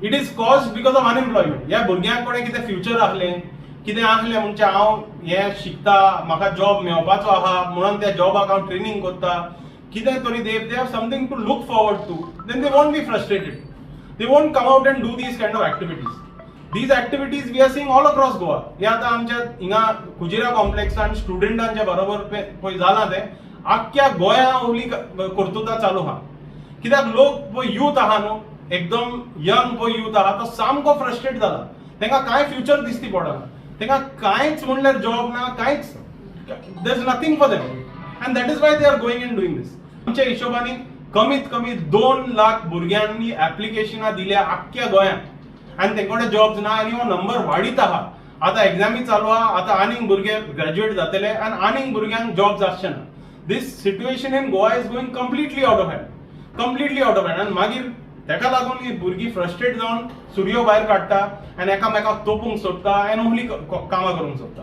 It is caused because of unemployment. ह्या भुरग्यां कडेन कितें फ्युचर आहलें, कितें आहलें म्हणजे हांव हें शिकता, म्हाका जॉब मेळपाचो आहा म्हणून त्या जॉबाक हांव ट्रेनींग करता, कितें तरी they have something to look forward to, then they won't be frustrated. They won't come out and do these kind of activities. These activities we are seeing all across Goa. हे आतां आमच्या हिंगा कुजिरा कॉम्प्लेक्सान स्टुडंटांच्या बरोबर पळय जालां, तें आख्ख्या गोंया ओली कर्तुतां चालू आहा. कित्याक लोक पळय यूथ आहा न्हू, एकदम यंग पळय यूथ आहा, तो सामको फ्रस्ट्रेट जाला. तांकां कांय फ्युचर दिसती पडना, तांकां कांयच म्हणल्यार जॉब ना, कांयच. There is nothing for them and that is why they are going and doing this. आमच्या हिशोबानी कमीत कमी 2 लाख भुरग्यांनी ऍप्लिकेशनां दिल्या आख्ख्या गोंयांत आनी तेंचे कडेन जॉब्स ना आनी हो नंबर वाडीत आहा. आतां एग्जामी चालू आहा, आतां आनीक भुरगे ग्रॅज्युएट जातले आनी आनीक भुरग्यांक जॉब्स आसचे ना. This situation in Goa is going completely out of hand, completely out of hand. आनी मागीर तेका लागून ही भुरगीं फ्रस्ट्रेट जावन सुरयो भायर काडटा आनी एकामेकाक तोपूंक सोदता आनी ओहली कामां करूंक सोदता.